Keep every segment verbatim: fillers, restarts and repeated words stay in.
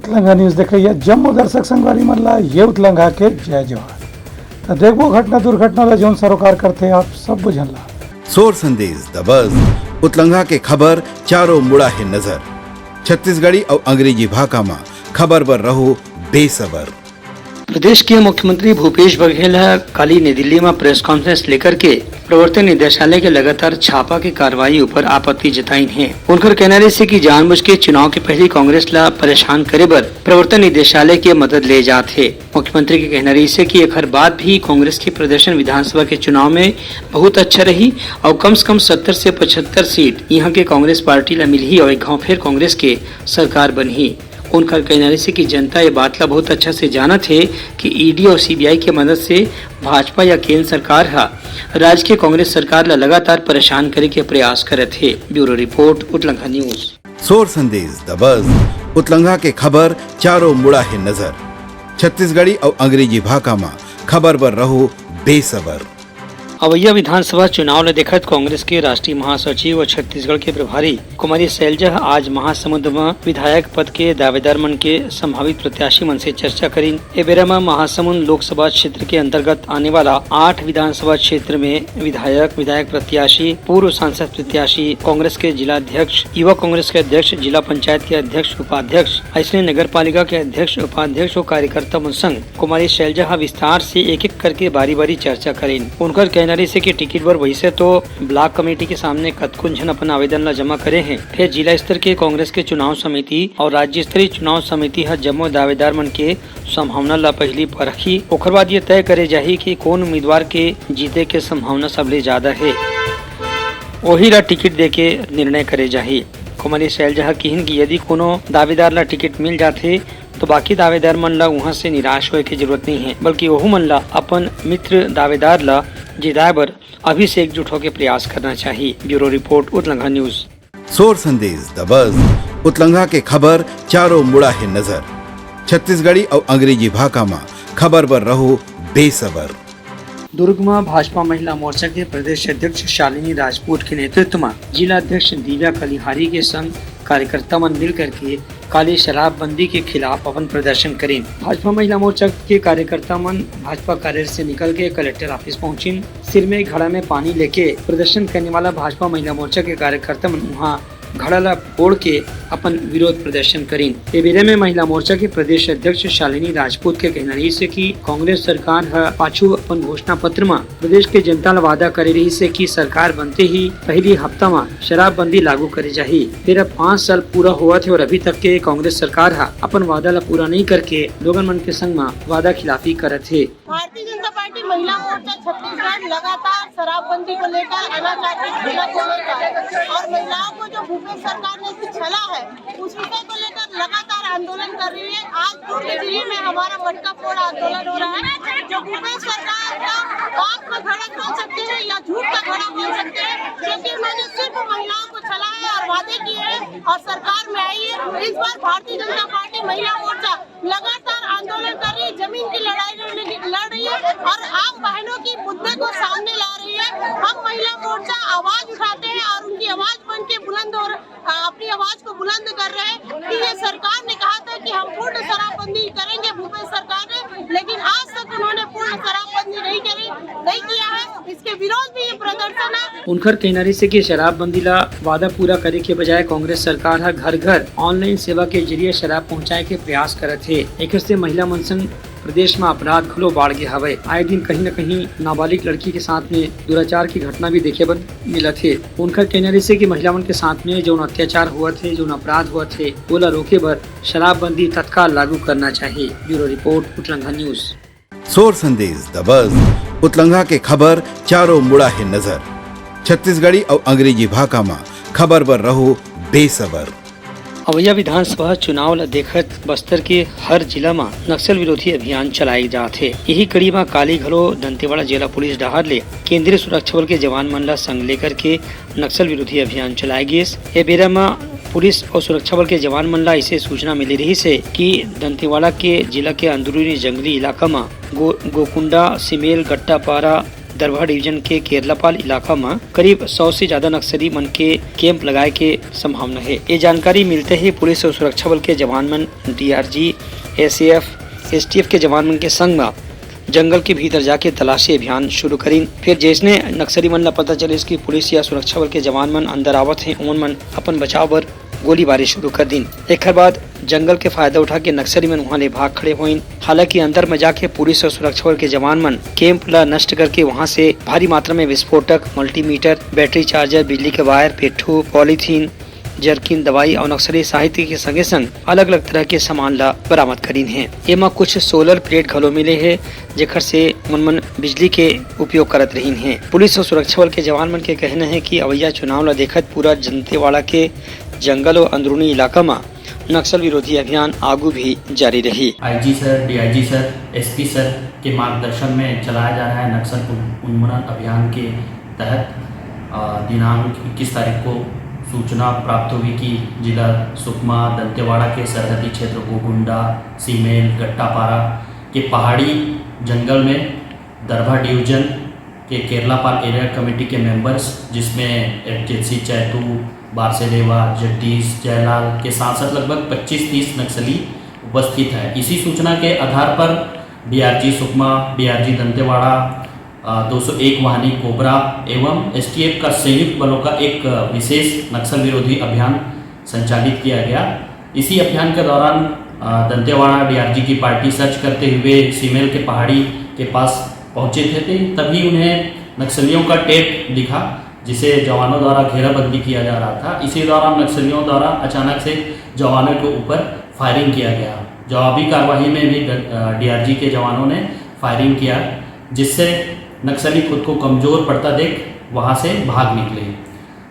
उतलंघा news देखइया जम्मो दर्शक संगवारी मन ला ये उतलंघा के जय जोहार। त देखबो घटना दुर्घटना ला, जौन सरोकार करथे आप सब झन ला। सोर संदेश दबस, उतलंघा के खबर चारों मुड़ा हे नजर। छत्तीसगढ़ी अउ अंग्रेजी भाखा म खबर बर रहो बेसबर। प्रदेश के मुख्यमंत्री भूपेश बघेल ह काली नई दिल्ली म प्रेस कॉन्फ्रेंस लेकर के प्रवर्तन निदेशालय के लगातार छापा के कार्रवाई ऊपर आपत्ति जताइन हे। उनकर कहना रहिस हे कि जानबूझ के चुनाव के पहली कांग्रेस ला परेशान करे बर प्रवर्तन निदेशालय के मदद ले जात हे। मुख्यमंत्री के कहना रहिस हे कि एखर बाद भी कांग्रेस के प्रदर्शन विधानसभा के चुनाव में बहुत अच्छा रही अउ कम से कम सत्तर से पचहत्तर सीट इहां के कांग्रेस पार्टी ला मिलही अउ एक घाव फेर कांग्रेस के सरकार बनही। उनकर कहना रहिस हे कि जनता ये बात ला बहुत अच्छा से जानत हे कि ईडी अउ सीबीआई के मदद से भाजपा या केंद्र सरकार ह राज्य के कांग्रेस सरकार ला लगातार परेशान करे के प्रयास करत हे। Bureau report, Utlangha news. Sor Sandesh दबस, उतलंघा के खबर चारों मुड़ा हे नजर। छत्तीसगढ़ी अउ अंग्रेजी भाखा म खबर बर रहो बेसबर। अवइया विधानसभा चुनाव ल देखत कांग्रेस के राष्ट्रीय महासचिव अउ छत्तीसगढ़ के प्रभारी कुमारी सैलजा ह आज महासमुंद म विधायक पद के दावेदार मन के संभावित प्रत्याशी मन से चर्चा करिन। ए बेरा म महासमुंद लोकसभा क्षेत्र के अंतर्गत आने वाला आठ विधानसभा क्षेत्र में विधायक, विधायक प्रत्याशी, पूर्व सांसद प्रत्याशी, कांग्रेस के जिला अध्यक्ष, युवा कांग्रेस के अध्यक्ष, जिला पंचायत के अध्यक्ष, उपाध्यक्ष, अइसने नगर पालिका के अध्यक्ष, उपाध्यक्ष अउ कार्यकर्ता मन संग कुमारी शैलजा ह विस्तार से एक-एक करके बारी-बारी चर्चा करिन। उनकर कहना रहिस हे कि टिकट बर वइसे तो ब्लॉक कमेटी के सामने कतकोन झन अपन आवेदन ला जमा करे हे, फेर जिला स्तर के कांग्रेस के चुनाव समिति अउ राज्य स्तरीय चुनाव समिति ह जम्मो दावेदार मन के संभावना ला पहिली परखही, ओखर बाद ये तय करे जाही कि कोन उम्मीदवार के जीते के संभावना सबले ज्यादा हे, ओही ला टिकट दे के निर्णय करे जाही। कुमारी शैलजा ह किहिन कि यदि कोनो दावेदार ला टिकट मिल जाथे, तो बाकी दावेदार मन ला उहां से निराश होए के जरूरत नइ हे, बल्कि ओहू मन ला अपन मित्र दावेदार ला जिताए बर अभी से एकजुट होके प्रयास करना चाही। Bureau report, Utlangha news. Sor Sandesh दबस, उतलंघा के खबर चारों मुड़ा हे नजर। छत्तीसगढ़ी अउ अंग्रेजी भाखा म खबर बर रहो बेसबर। दुर्ग म भाजपा महिला मोर्चा के प्रदेश अध्यक्ष शालिनी राजपूत के नेतृत्व म जिला अध्यक्ष दिव्या कलिहारी के संग कार्यकर्ता मन मिल करके काली शराबबंदी के खिलाफ अपन प्रदर्शन करिन। भाजपा महिला मोर्चा के कार्यकर्ता मन भाजपा कार्यालय से निकल के कलेक्टर ऑफिस पहुंचिन। सिर में घड़ा में पानी लेके प्रदर्शन करने वाला भाजपा महिला मोर्चा के कार्यकर्ता मन उहां घड़ा ला फोड़ के अपन विरोध प्रदर्शन करिन। ए बेरा में महिला मोर्चा के प्रदेश अध्यक्ष शालिनी राजपूत के कहना रहिस हे कि कांग्रेस सरकार ह पाछू अपन घोषणा पत्र म प्रदेश के जनता ला वादा करे रहिस हे कि सरकार बनते ही पहली हफ्ता म शराबबंदी लागू करे जाही। फेर अब पाँच साल पूरा होवत हे और अभी तक के कांग्रेस सरकार ह अपन वादा ला पूरा नहीं करके लोगन मन के संग म वादा खिलाफी करत हे। भारतीय जनता पार्टी महिला मोर्चा छत्तीसगढ़ लगातार शराबबंदी को लेकर, अनाचार की घटना को लेकर और महिलाओं को जो भूपेश सरकार ने छला है, उस विषय को लेकर लगातार आंदोलन कर रही है। आज दुर्ग जिले में हमारा मटका फोड़ आंदोलन हो रहा है। जो भूपेश सरकार का बात का घड़ा खोल सकते हैं या झूठ का घड़ा खोल सकते हैं, क्योंकि उन्होंने सिर्फ महिलाओं को छला है और वादे किए हैं और सरकार में आई है। इस बार भारतीय जनता पार्टी महिला मोर्चा लगातार आंदोलन कर रही है, जमीन की लड़ाई लड़ने की, लड़ रही है और आम बहनों की मुद्दे को सामने ला रही है। हम महिला मोर्चा आवाज उठाते हैं और उनकी आवाज बन के बुलंद हो र-, अ, अपनी आवाज को बुलंद कर रहे हैं कि ये सरकार ने कहा था कि हम पूर्ण शराबबंदी करेंगे भूपेश सरकार ने, लेकिन आज तक उन्होंने पूर्ण शराबबंदी नहीं करी, नहीं किया है। इसके विरोध में ये प्रदर्शन है। उनकर कहना रहिस हे कि शराबबंदी ला वादा पूरा करे के बजाय कांग्रेस सरकार ह घर-घर ऑनलाइन सेवा के जरिए शराब पहुंचाए के प्रयास करत हे। एखर से महिला मन संग प्रदेश म अपराध घलो बाढ़ गे हवय। आए दिन कहीं न कहीं नाबालिग लड़की के साथ में दुराचार की घटना भी देखे बर मिलत हे। उनकर कहना रहिस हे कि महिला मन के साथ में जौन अत्याचार होवत हे, जौन अपराध होवत हे, ओला रोके बर शराबबंदी तत्काल लागू करना चाही। Bureau report, Utlangha news. Sor Sandesh दबस, उतलंघा के खबर चारों मुड़ा हे नजर। छत्तीसगढ़ी अउ अंग्रेजी भाखा म खबर बर रहो बेसबर। अवइया विधानसभा चुनाव ल देखत बस्तर के हर जिला म नक्सल विरोधी अभियान चलाए जात हे। इही कड़ी म काली घलो दंतेवाड़ा जिला पुलिस डहार ले केंद्रीय सुरक्षा बल के जवान मन ल संग लेकर के नक्सल विरोधी अभियान चलाए गिस। ए बेरा म पुलिस अउ सुरक्षा बल के जवान मन ल अइसे सूचना मिले रिहिस हे कि दंतेवाड़ा के जिला के अंदरूनी जंगली इलाका म गो-, गोकुंडा, सिमेल, गट्टापारा, दरभा डिवीजन के केरलापाल इलाका म करीब सौ से ज्यादा नक्सली मन के कैंप लगाए के संभावना हे। ये जानकारी मिलते ही पुलिस और सुरक्षा बल के जवान मन, डीआरजी, एसएएफ, एसटीएफ के जवान मन के संग म जंगल के भीतर जाके तलाशी अभियान शुरू करिन। फिर जैसने नक्सली मन ला पता चलिस कि पुलिस या सुरक्षा बल के जवान मन अंदर आवत हे, ओमन मन अपन बचाव बर गोलीबारी शुरू कर दिन। एखर बाद जंगल के फायदा उठा के नक्सली मन वहां ले भाग खड़े होइन। हालांकि अंदर में जाके पुलिस और सुरक्षा बल के जवान मन कैंप ला नष्ट करके वहां से भारी मात्रा में विस्फोटक, मल्टीमीटर, बैटरी चार्जर, बिजली के वायर, पिट्ठू, पॉलीथीन, जर्किन, दवाई और नक्सली साहित्य के संगे संग अलग-अलग तरह के सामान ला बरामद करिन हे। एमा कुछ सोलर प्लेट घलो मिले हे, जेकर से मन मन बिजली के उपयोग करत रहिन हे। पुलिस और सुरक्षा बल के जवान मन के कहना हे कि अवैया चुनाव ला देखत पूरा दंतेवाड़ा के जंगल और अंदरूनी इलाका म नक्सल विरोधी अभियान आगू भी जारी रही। IG sir, DIG sir, SP sir के मार्गदर्शन में चलाया जा रहा है नक्सल उन-, उन्मूलन अभियान के तहत, अ, दिनांक इक्कीस तारीख को सूचना प्राप्त हुई कि जिला सुकमा दंतेवाड़ा के सरहदी क्षेत्र गोगुंडा, सीमेल, गट्टापारा के पहाड़ी जंगल में दरभा डिवीजन के केरलापाल एरिया कमेटी के मेंबर्स, जिसमें एफजेसी चैतू, बारसेदेवा, जगदीश, जयलाल के साथ साथ लगभग पच्चीस तीस नक्सली उपस्थित है। इसी सूचना के आधार पर डीआरजी सुकमा, डीआरजी दंतेवाड़ा, अ, दो सौ एक वाहनी कोबरा एवं एसटीएफ का संयुक्त बलों का एक विशेष नक्सल विरोधी अभियान संचालित किया गया। इसी अभियान के दौरान, अ, दंतेवाड़ा डीआरजी की पार्टी सर्च करते हुए सीमेल के पहाड़ी के पास पहुंचे थे, थे, तभी उन्हें नक्सलियों का टेंट दिखा, जिसे जवानों द्वारा घेराबंदी किया जा रहा था। इसी दौरान नक्सलियों द्वारा अचानक से जवानों के ऊपर फायरिंग किया गया। जवाबी कार्रवाई में भी द-, अ, डीआरजी के जवानों ने फायरिंग किया, जिससे नक्सली खुद को कमजोर पड़ता देख वहां से भाग निकले।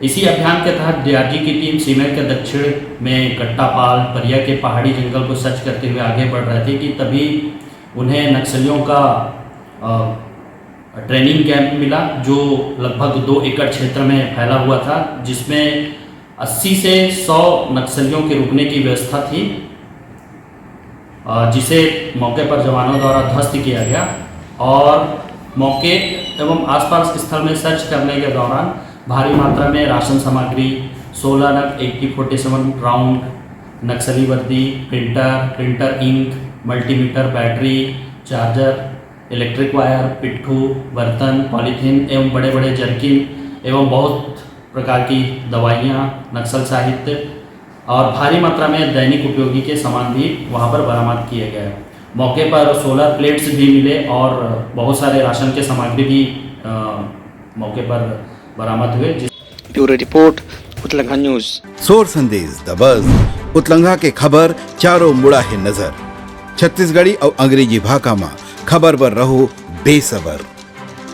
इसी अभियान के तहत डीआरजी की टीम सीमेल के दक्षिण में गट्टापाल परिया के पहाड़ी जंगल को सर्च करते हुए आगे बढ़ रहे थे कि तभी उन्हें नक्सलियों का, अ, ट्रेनिंग कैंप मिला, जो लगभग दो एकड़ क्षेत्र में फैला हुआ था, जिसमें अस्सी से सौ नक्सलियों के रुकने की व्यवस्था थी, अ, जिसे मौके पर जवानों द्वारा ध्वस्त किया गया और मौके एवं आसपास स्थल में सर्च करने के दौरान भारी मात्रा में राशन सामग्री, सोलह नग एके फोर्टी सेवन राउंड, नक्सली वर्दी, printer, printer ink, multimeter, battery, charger, electric wire, पिट्ठू, बर्तन, पॉलीथीन एवं बड़े-बड़े जर्किन एवं बहुत प्रकार की दवाइयाँ, नक्सल साहित्य और भारी मात्रा में दैनिक उपयोगी के सामान भी वहाँ पर बरामद किए गए। मौके पर सोलर प्लेट्स भी मिले और बहुत सारे राशन के सामग्री भी, अ, मौके पर बरामद हुए, जिस bureau report, Utlangha news. Sor Sandesh दबस, उतलंघा के खबर चारों मुड़ा हे नजर। छत्तीसगढ़ी अउ अंग्रेजी भाखा म खबर बर रहो बेसबर।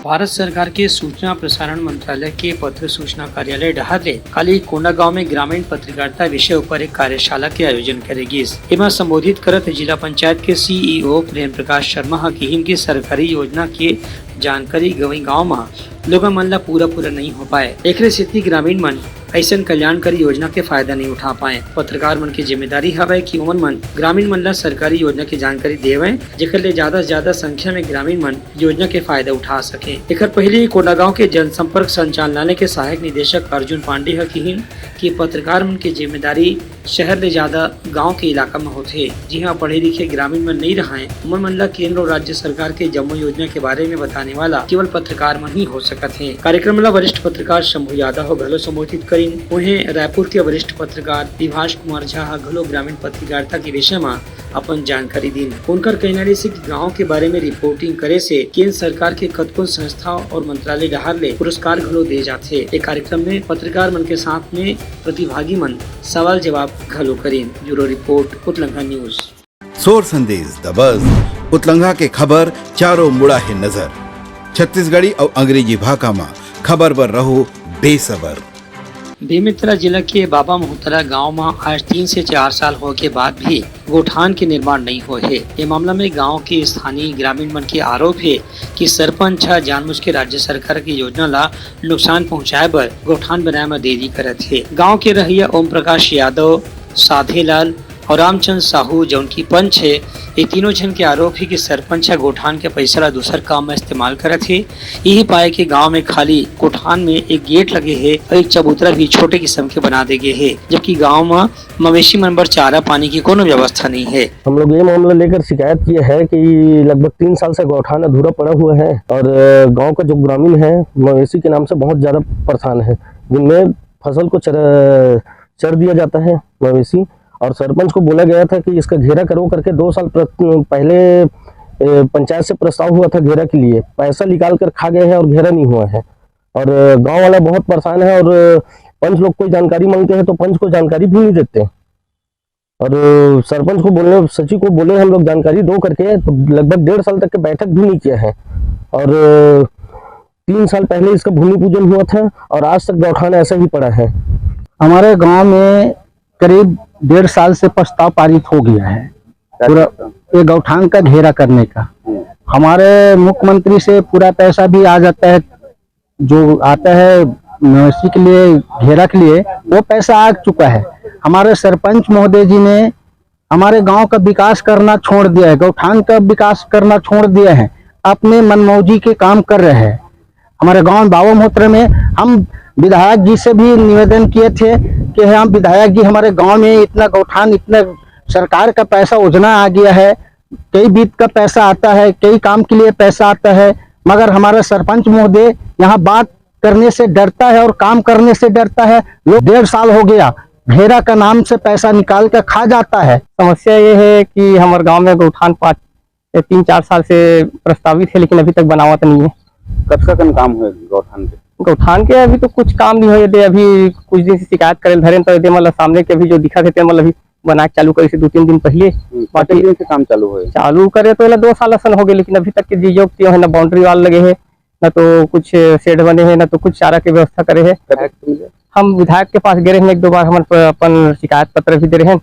भारत सरकार के सूचना प्रसारण मंत्रालय के पत्र सूचना कार्यालय डहार ले काली कोंडागांव में ग्रामीण पत्रकारिता विषय ऊपर एक कार्यशाला के आयोजन करे गिस। एमा संबोधित करत जिला पंचायत के सीईओ प्रेम प्रकाश शर्मा ह किहिन कि सरकारी योजना के जानकारी गंवई गांव म लोगन मन ला पूरा पूरा नइ हो पाए, एकरे सेती ग्रामीण मन अइसन कल्याणकारी योजना के फायदा नइ उठा पाए। पत्रकार मन के जिम्मेदारी हवय कि ओमन मन ग्रामीण मन ला सरकारी योजना के जानकारी देवय, जेकर ले ज्यादा से ज्यादा संख्या में ग्रामीण मन योजना के फायदा उठा सके। एकर पहिली कोंडागांव के जनसंपर्क संचालनालय के सहायक निदेशक अर्जुन पांडे ह किहिन कि पत्रकार मन के जिम्मेदारी शहर ले ज्यादा गांव के इलाका म होथे, जिहां पढ़े लिखे ग्रामीण मन नइ रहंय, ओमन मन ला केंद्र अउ राज्य सरकार के जम्मो योजना के बारे में बताने वाला केवल पत्रकार मन ही हो सकत हे। कार्यक्रम ला वरिष्ठ पत्रकार शंभू यादव ह घलो संबोधित करिन। उहें, रायपुर के वरिष्ठ पत्रकार विभाष कुमार झा ह घलो ग्रामीण पत्रकारिता के विषय म अपन जानकारी दीन। उनकर कहना रहिस कि गांव के बारे में रिपोर्टिंग करे से केंद्र सरकार के कतकोन संस्था और मंत्रालय डहार ले पुरस्कार घलो दे जाथे। ए कार्यक्रम में पत्रकार मन के साथ में प्रतिभागी मन सवाल जवाब घलो करिन। Bureau report, Utlangha news. Sor Sandesh दबस, उतलंघा के खबर चारों मुड़ा हे नजर। छत्तीसगढ़ी अउ अंग्रेजी भाखा म खबर बर रहो बेसबर। बेमेतरा जिला के बाबा मोहतरा गांव म आज तीन से चार साल होए के बाद भी गौठान के निर्माण नइ होए हे। ए मामला में गांव के स्थानीय ग्रामीण मन के आरोप हे कि सरपंच ह जानबूझ के राज्य सरकार के योजना ला नुकसान पहुंचाए बर गौठान बनाए म देरी करत हे। गांव के रहइया ओम प्रकाश यादव, साधेलाल, अउ रामचंद साहू, जउन की पंच हे, ये तीनों झन के आरोप हे कि सरपंच ह गौठान के पैसा ला दूसर काम में इस्तेमाल करत हे। यही पाए के गांव में खाली गौठान में एक गेट लगे हे अउ एक चबूतरा भी छोटे किस्म के बना दे गे हे, जबकि गांव में मवेशी मन बर चारा पानी की कोनो व्यवस्था नहीं है। हम लोग ये मामला लेकर शिकायत किए हैं कि लगभग तीन साल से गौठान अधूरा पड़ा हुआ है और, अ, गांव का जो ग्रामीण है, मवेशी के नाम से बहुत ज्यादा परेशान है, जिनमें फसल को चर-, चर दिया जाता है मवेशी। और सरपंच को बोला गया था कि इसका घेरा करो करके दो साल प्र-, पहले, अ, पंचायत से प्रस्ताव हुआ था घेरा के लिए, पैसा निकाल कर खा गए हैं और घेरा नहीं हुआ है। और, अ, गांव वाला बहुत परेशान है और, अ, पंच लोग कोई जानकारी मांगते हैं तो पंच को जानकारी भी नहीं देते। और, अ, सरपंच को बोलने, सचिव को बोले हम लोग जानकारी दो करके, तो लगभग डेढ़ साल तक के बैठक भी नहीं किया है। और, अ, तीन साल पहले इसका भूमि पूजन हुआ था और आज तक गौठान ऐसा ही पड़ा है। हमारे गांव में करीब डेढ़ साल से प्रस्ताव पारित हो गया है, पूरा ये गौठान का घेरा करने का। हमारे मुख्यमंत्री से पूरा पैसा भी आ जाता है, जो आता है मवेशी के लिए, घेरा के लिए, वो पैसा आ चुका है। हमारे सरपंच महोदय जी ने हमारे गांव का विकास करना छोड़ दिया है, गौठान का विकास करना छोड़ दिया है, अपने मनमौजी के काम कर रहे हैं। हमारे गांव बाबा महोत्रा में हम विधायक जी से भी निवेदन किए थे कि हम विधायक जी, हमारे गांव में इतना गौठान, इतना सरकार का पैसा योजना आ गया है, कई वित्त का पैसा आता है, कई काम के लिए पैसा आता है, मगर हमारा सरपंच महोदय यहाँ बात करने से डरता है और काम करने से डरता है। लोग डेढ़ साल हो गया, घेरा का नाम से पैसा निकाल कर खा जाता है। समस्या ये है कि हमारे गांव में गौठान पाँच, ये तीन चार साल से प्रस्तावित है, लेकिन अभी तक बनावत नहीं है। कतका कन काम हुए गौठान के? गौठान के अभी तो कुछ काम नहीं हुए दे, अभी कुछ दिन से शिकायत करे धरे, तो दे मतलब सामने के अभी जो दिखा थे, मतलब अभी बना के चालू करे से दो तीन दिन पहले। हम्म, बाकी कतने दिन से काम चालू हुए? चालू करे तो एला दो साल असन हो गए, लेकिन अभी तक के जी जो है ना, बाउंड्री वॉल लगे है, ना तो कुछ शेड बने है, ना तो कुछ चारा के व्यवस्था करे है। विधायक से मिले? हम विधायक के पास गए रहे एक दो बार, हमन प-, अपन शिकायत पत्र भी दे रहे हैं,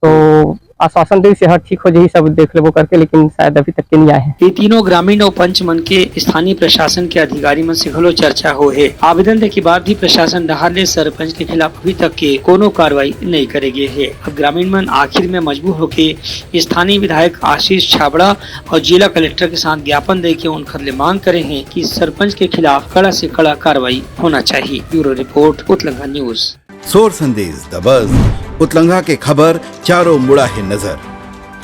तो आश्वासन दे से हाँ ठीक हो जाही, सब देख लेबो करके, लेकिन शायद अभी तक के नहीं आए हैं। ये तीनों ग्रामीण और पंच मन के स्थानीय प्रशासन के अधिकारी मन से घलो चर्चा हो है। आवेदन दे के बाद भी प्रशासन डहार ले सरपंच के खिलाफ अभी तक के कोनो कार्रवाई नहीं करे गे हे। अब ग्रामीण मन आखिर में मजबूर होके स्थानीय विधायक आशीष छाबड़ा और जिला कलेक्टर के साथ ज्ञापन दे के उनखर ले मांग करे हैं कि सरपंच के खिलाफ कड़ा से कड़ा कार्रवाई होना चाहिए। Bureau report, Utlanga news. Sor Sandesh दबस, उतलंगा के खबर चारों मुड़ा है नजर।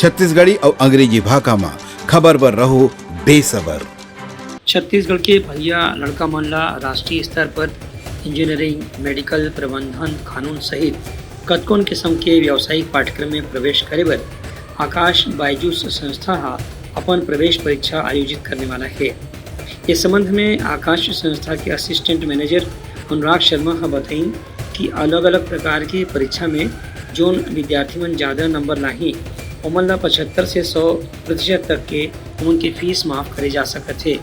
छत्तीसगढ़ी और अंग्रेजी भाखा मा खबर बर रहो बेसबर। छत्तीसगढ़ के भैया लड़का मन ला राष्ट्रीय स्तर पर इंजीनियरिंग, मेडिकल, प्रबंधन, कानून सहित कतकोन किस्म के व्यावसायिक पाठ्यक्रम में प्रवेश करे बर आकाश बायजूस संस्था ह अपन प्रवेश परीक्षा आयोजित करने वाला हे। इस संबंध में आकाश संस्था के असिस्टेंट मैनेजर अनुराग शर्मा ह बताइन कि अलग-अलग प्रकार के परीक्षा में जोन विद्यार्थी मन ज्यादा नंबर लाही, ओमन ला पचहत्तर से सौ प्रतिशत तक के ओमन के फीस माफ करे जा सकत हे।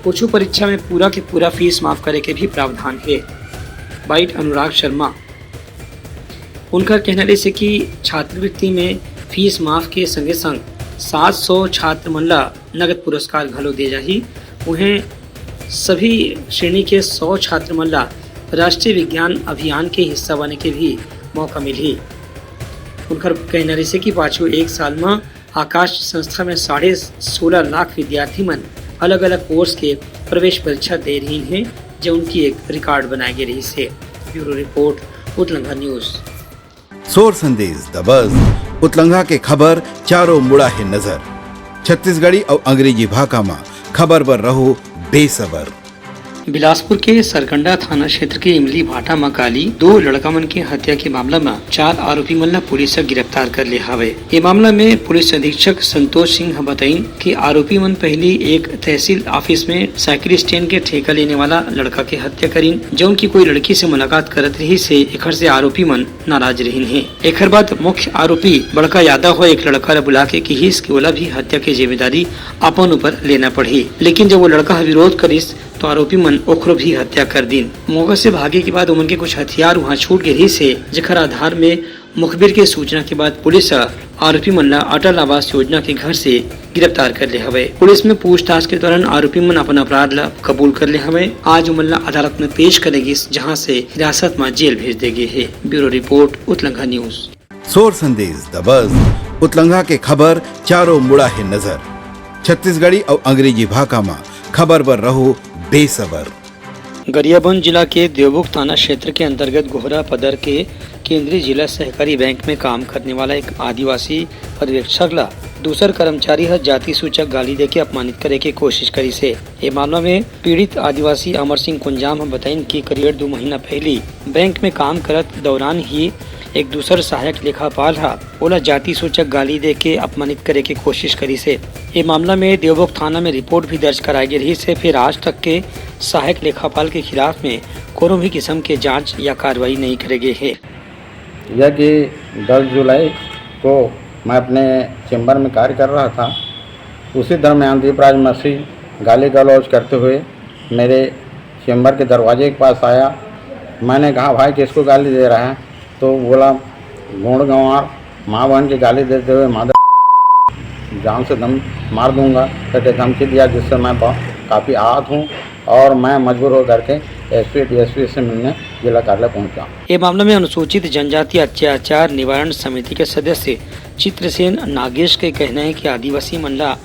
कुछू परीक्षा में पूरा के पूरा फीस माफ करे के भी प्रावधान हे। बाइट अनुराग शर्मा। उनकर कहना रहिस हे कि छात्रवृत्ति में फीस माफ के संगे संग सात सौ छात्र मन ला नगद पुरस्कार घलो दे जाही। उहें सभी श्रेणी के सौ छात्र मन ला राष्ट्रीय विज्ञान अभियान के हिस्सा बने के भी मौका मिलही। उनकर कहना रहिस हे कि पाछू एक साल म आकाश संस्था में साढ़े सोलह लाख विद्यार्थी मन अलग-अलग कोर्स के प्रवेश परीक्षा दे रहिन हे, जो उनकी एक रिकॉर्ड बनाए गे रहिस हे। Bureau report, Utlangha news. Sor Sandesh दबस, उतलंघा के खबर चारों मुड़ा है नजर। छत्तीसगढ़ी और अंग्रेजी भाखा मा खबर बर रहो बेसबर। बिलासपुर के सरकंडा थाना क्षेत्र के इमली भाटा म काली दो लड़का मन के हत्या के मामला म चार आरोपी मन ला पुलिस ह गिरफ्तार कर ले हावय। ये मामला में पुलिस अधीक्षक संतोष सिंह ह बताइन कि आरोपी मन पहली एक तहसील ऑफिस में साइकिल स्टैंड के ठेका लेने वाला लड़का के हत्या करिन, जउन की कोई लड़की से मुलाकात करत रहिस हे, एखर से आरोपी मन नाराज रहिन हे। एखर बाद मुख्य आरोपी बड़का यादव ह एक लड़का ल बुला के किहिस कि ओला भी हत्या के जिम्मेदारी अपन ऊपर लेना पड़ही, लेकिन जब वो लड़का ह विरोध करिस, तो आरोपी मन ओखरो भी हत्या कर दीन। मौका से भागे के बाद ओमन के कुछ हथियार उहां छूट गे रहिस हे, जेखर आधार में मुखबिर के सूचना के बाद पुलिस ह आरोपी मन ला अटल आवास योजना के घर से गिरफ्तार कर ले हवय। पुलिस में पूछताछ के दौरान आरोपी मन अपन अपराध ला कबूल कर ले हवय। आज ओमन ला अदालत में पेश करे गिस, जहां से हिरासत में जेल भेज दे गे हे। Bureau report, Utlangha news. Sor Sandesh दबस, उतलंघा के खबर चारों मुड़ा हे नजर। छत्तीसगढ़ी अउ अंग्रेजी भाखा म खबर बर रहो बेसबर। गरियाबंद जिला के देवभोग थाना क्षेत्र के अंतर्गत गोहरा पदर के केंद्रीय जिला सहकारी बैंक में काम करने वाला एक आदिवासी पर्यवेक्षक ला दूसर कर्मचारी ह जाति सूचक गाली देके अपमानित करे के कोशिश करिस हे। ये मामला में पीड़ित आदिवासी अमर सिंह कुंजाम ह बताइन कि करीब डेढ़ दू महीना पहली बैंक में काम करत दौरान ही एक दूसर सहायक लेखापाल ह ओला जाति सूचक गाली देके अपमानित करे के कोशिश करिस हे। ये मामला में देवभोग थाना में रिपोर्ट भी दर्ज कराए गे रहिस हे। फिर आज तक के सहायक लेखापाल के खिलाफ में कोनो भी किस्म के जांच या कार्रवाई नहीं करे गे हे। यह कि दस जुलाई को मैं अपने चेंबर में कार्य कर रहा था। उसी दरमियान दीपराज मसीह गाली गलौज करते हुए मेरे चेंबर के दरवाजे के पास आया। मैंने कहा, "भाई, किसको गाली दे रहा है?" तो बोला, "गोंड गंवार, माँ बहन की गाली देते हुए मादर जान से दम मार दूंगा," करके धमकी दिया, जिससे मैं ब-, काफ़ी आहत हूँ और मैं मजबूर होकर के एसपी डीएसपी से मिलने जिला कार्यालय पहुंचा। ये मामला में अनुसूचित जनजाति अत्याचार निवारण समिति के सदस्य चित्रसेन नागेश के कहना है कि आदिवासी मन ला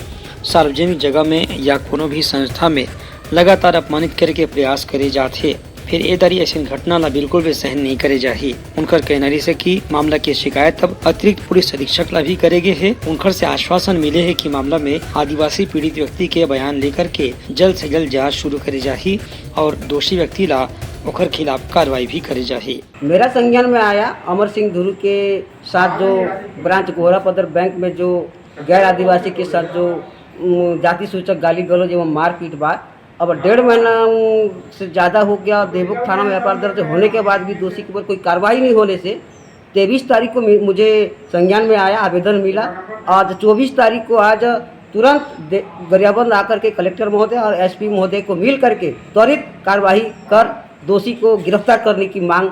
सार्वजनिक जगह में या कोनो भी संस्था में लगातार अपमानित करे के प्रयास करे जात हे। फिर ए दारी ऐसन घटना ला बिल्कुल भी सहन नहीं करे जाही। उनकर कहना रहिस हे कि मामला के शिकायत अब अतिरिक्त पुलिस अधीक्षक ला भी करे गे हे। उनकर से आश्वासन मिले हे कि मामला में आदिवासी पीड़ित व्यक्ति के बयान लेकर के जल्द से जल्द जांच शुरू करे जाही और दोषी व्यक्ति ला ओकर खिलाफ कार्रवाई भी करे जाही। मेरा संज्ञान में आया अमर सिंह धुरू के साथ जो ब्रांच गोहरा पदर बैंक में जो गैर आदिवासी के साथ जो, उम, जाति सूचक गाली गलौज एवं मारपीट बा। अब डेढ़ महीना, उम, से ज़्यादा हो गया, देवभोग थाना में एफआईआर दर्ज होने के बाद भी दोषी के ऊपर कोई कार्रवाई नहीं होने से तेईस तारीख को मु-, मुझे संज्ञान में आया, आवेदन मिला। आज चौबीस तारीख को आज तुरंत दे-, गरियाबंद आकर के कलेक्टर महोदय और एसपी महोदय को मिल करके त्वरित कार्यवाही कर दोषी को गिरफ्तार करने की मांग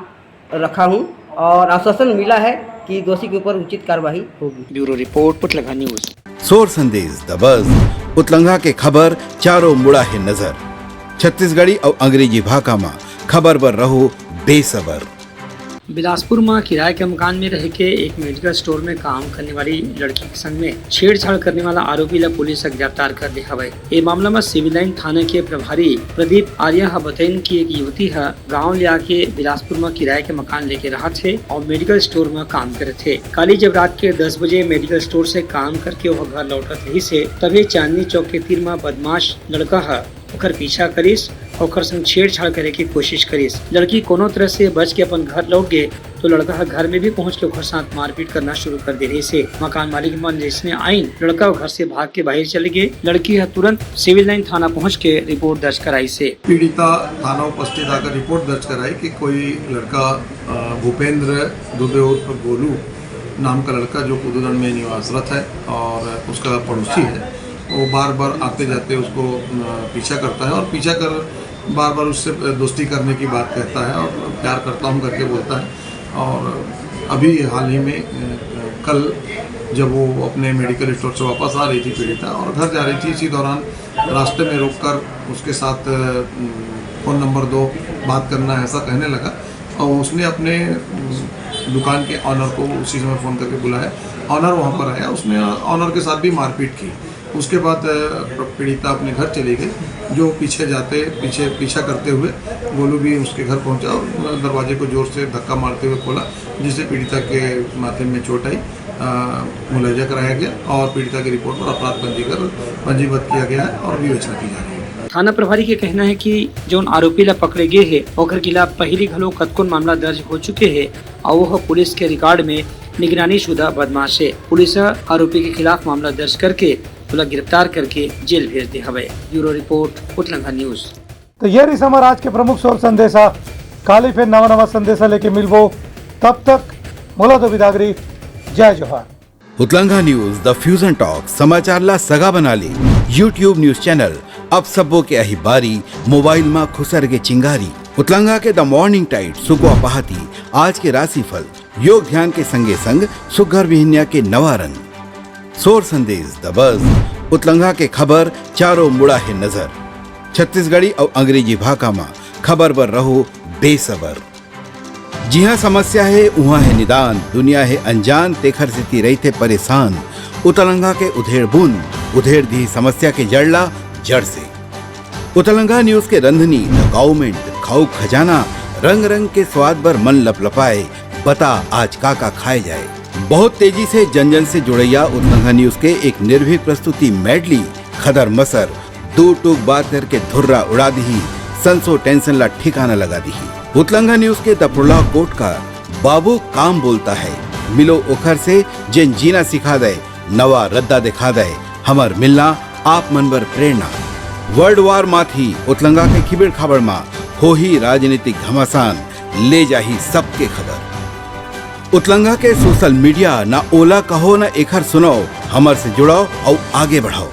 रखा हूं और आश्वासन मिला है कि दोषी के ऊपर उचित कार्यवाही होगी। Bureau report, Utlangha news. Sor Sandesh दबस, उतलंघा के खबर चारों मुड़ा हे नजर। छत्तीसगढ़ी अउ अंग्रेजी भाखा म खबर बर रहो बेसबर। बिलासपुर म किराए के मकान में रह के एक मेडिकल स्टोर में काम करने वाली लड़की के संग में छेड़छाड़ करने वाला आरोपी ला पुलिस ह गिरफ्तार कर ले हवय। ये मामला में सिविल लाइन थाना के प्रभारी प्रदीप आर्या ह बताइन कि एक युवती ह गांव ले आके बिलासपुर म किराए के मकान लेके रहत हे और मेडिकल स्टोर म काम करत हे। काली जब रात के दस बजे मेडिकल स्टोर से काम करके वह घर लौटत रहिस हे, तभी चांदनी चौक के तीर म बदमाश लड़का ह ओकर पीछा करिस, ओकर संग छेड़छाड़ करे के कोशिश करिस। लड़की कोनो तरह से बच के अपन घर लौट गे, तो लड़का ह घर में भी पहुंच के ओकर साथ मारपीट करना शुरू कर दे रहिस हे। मकान मालिक मन जैसने आइन, लड़का घर से भाग के बाहर चले गे। लड़की ह तुरंत सिविल लाइन थाना पहुंच के रिपोर्ट दर्ज कराइस हे। पीड़िता थाना उपस्थित आकर रिपोर्ट दर्ज कराई कि कोई लड़का, अ, भूपेंद्र दुबे उर्फ गोलू नाम का लड़का, जो कुदूदन में निवासरत है और उसका पड़ोसी है, वो बार-बार आते-जाते उसको, अ, पीछा करता है और पीछा कर बार-बार उससे दोस्ती करने की बात कहता है और प्यार करता हूँ करके बोलता है। और अभी हाल ही में, अ, कल जब वो अपने मेडिकल स्टोर से वापस आ रही थी पीड़िता और घर जा रही थी, इसी दौरान रास्ते में रोककर उसके साथ, अ, फ़ोन नंबर दो बात करना है, ऐसा कहने लगा और उसने अपने, अ, दुकान के ऑनर को उसी समय फ़ोन करके बुलाया। ऑनर वहाँ पर आया, उसने ऑनर के साथ भी मारपीट की। उसके बाद, अ, पीड़िता अपने घर चली गई, जो पीछे जाते, पीछे, पीछा करते हुए गोलू भी उसके घर पहुंचा और दरवाजे को जोर से धक्का मारते हुए खोला, जिससे पीड़िता के माथे में चोट आई। अ, मुआयजा कराया गया और पीड़िता की रिपोर्ट पर अपराध पंजीकर, पंजीबद्ध किया गया है और विवेचना की जा रही है। थाना प्रभारी के कहना है कि जोन आरोपी ला पकड़े गे हे, ओकर खिलाफ पहिली घलो कतकोन मामला दर्ज हो चुके हे और वह पुलिस के रिकॉर्ड में निगरानी शुदा बदमाश हे। पुलिस ह आरोपी के खिलाफ मामला दर्ज करके ओला गिरफ्तार करके जेल भेज दे हवय। Bureau report, Utlangha news. तो ये रहिस हमर आज के प्रमुख सोर संदेशा। काली फिर नवा नवा संदेशा लेके मिलबो, तब तक मोला दो बिदागरी। जय जोहार। उतलंघा न्यूज, द फ्यूजन टॉक, समाचार ला सगा बना ले। YouTube न्यूज चैनल, अब सबो के आही बारी, मोबाइल मा खुसर के चिंगारी। उतलंघा के द मॉर्निंग टाइड, सुकवा पहाती, आज के राशिफल, योग ध्यान के संगे संग सुग्घर बिहनिया के नवा रंग। सोर संदेश दबस, उतलंघा के खबर चारों मुड़ा हे नजर। छत्तीसगढ़ी अउ अंग्रेजी भाखा मा खबर बर रहो बेसबर। जिहाँ समस्या हे, उहाँ हे निदान, दुनिया हे अनजान, तेखर सेती रहिथे परेशान। उतलंगा के उधेड़ बुन, उधेड़ दिही समस्या के जड़ ला जड़ से। उतलंगा न्यूज के रंधनी, द काउमेंट, खाऊ खजाना, रंग रंग के स्वाद बर मन लपलपाए, बता आज का का खाए जाए। बहुत तेजी से जन जन से जुड़ैया उतलंगा न्यूज के एक निर्भीक प्रस्तुति मेडली, खदर मसर, दू टूक बात करके धुर्रा उड़ा दिही, संसो टेंशन ला ठिकाना लगा दिही। उतलंगा न्यूज के दपुड़ला कोटकार, बाबू काम बोलता है, मिलो ओखर से जेन जीना सिखा दे, नवा रद्दा दिखा दे, हमर मिलना आप मन बर प्रेरणा। वर्ल्ड वार माथी उतलंगा के खिबेड़ खाबड़ मा होही राजनीतिक घमासान, ले जाही सबके खबर। उतलंगा के सोशल मीडिया, ना ओला कहो ना एखर सुनाओ, हमर से जुड़ाओ अउ आगे बढ़ाओ।